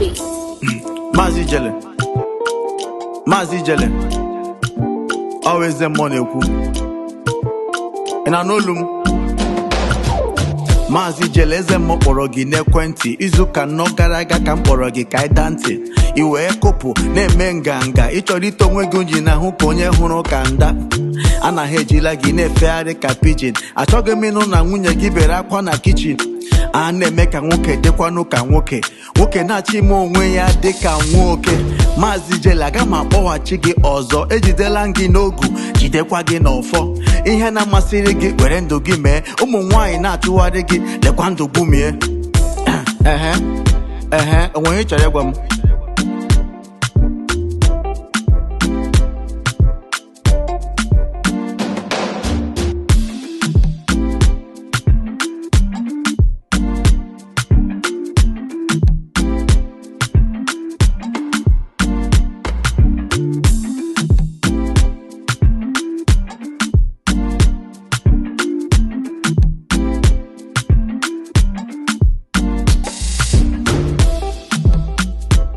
beat. Maazị Ijele, Maazị Ijele, ọ eze mmụọ na-ekwu. Ị na-anụ olu m? Maazị Ijele, eze mmụọ kpọrọ gị n'ekwentị izuụka anọ gara aga ka m kpọrọ gị ka ị daa ntị, i wee kụpụ na-eme nganga. Ịchọrọ ite onwe gị unyi n'ahụ ka onye hụrụ ka nda anaghị ejila gị na-efegharị ka pidgin. Achọghị m ịnụ na nwunye gị bere akwa na kichin. A na-eme ka nwoke dịkwanụ ka nwoke, nwoke na-achị ime onwe ya dịka nwoke. Maazị Ijele, aga m akpọghachi gị ọzọ. Ejidela m gị n'ogu, jidekwa gị n'ọfọ. Ihe na-amasịrị gị, were ndụ gị mee. Ụmụ nwaanyị na-achụgharị gị, lekwa ndụ gbumie. Ehe ehe, onwere ihe ị chọrọ ịgwa m?